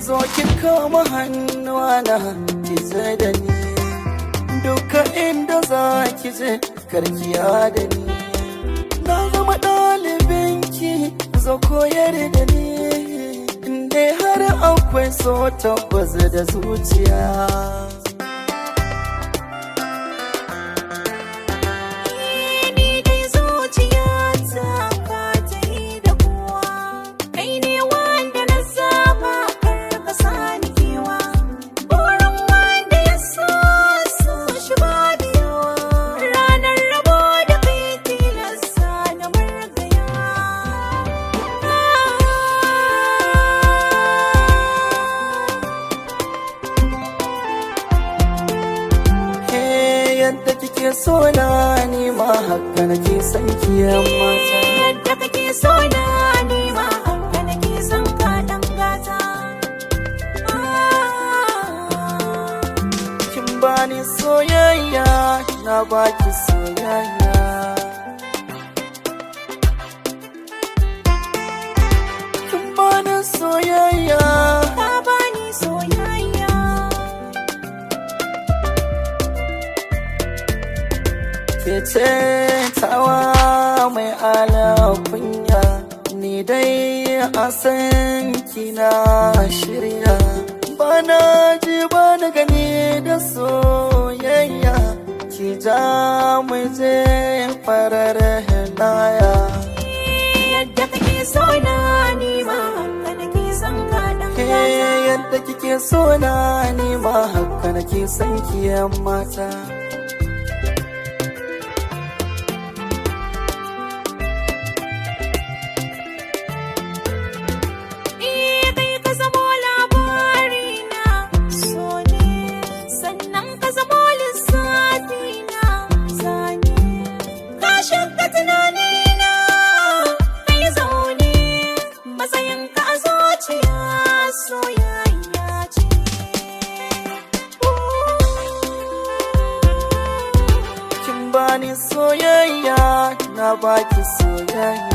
Zo ki kama hannuwana ki je da ni. Duka inda za ki je karkiya da ni. Na zama ɗalibinki, zo koyar da ni. Indai har akwai so tabbas da zuciya. Ni dai zuciyata ka ta yi da kowa, kai ne wanda na zaba, kar ka sani kewa. Burin wanda ya so so shi ba da yawa, ranar rabo da kai tilasta na murgaya. Ke yadda kike so na, ni ma haka nake son ki yan mata. Yadda kake so na, ni ma haka nake son ka, dan gata. Kin bani soyayya, na baki soyayya. Kin bani soyayya. Ka bani soyayya. Ke ce tawa mai ala kunya, ni dai a san kina shirya. Bana ji bana gani da soyayya, ki ja mu je farar laya. Yadda kake so na, ni ma haka nake son ka, dan Ke gata. yadda kike so na, ni ma haka nake son ki yan mata. Eh, kai ka zamo labari na so ne, sannan ka zamo lissafi na zane. Ka shiga tunani na, kai zaune, matsayin ka a zuciya soyayya ce. Kin bani soyayya, na baki soyayya.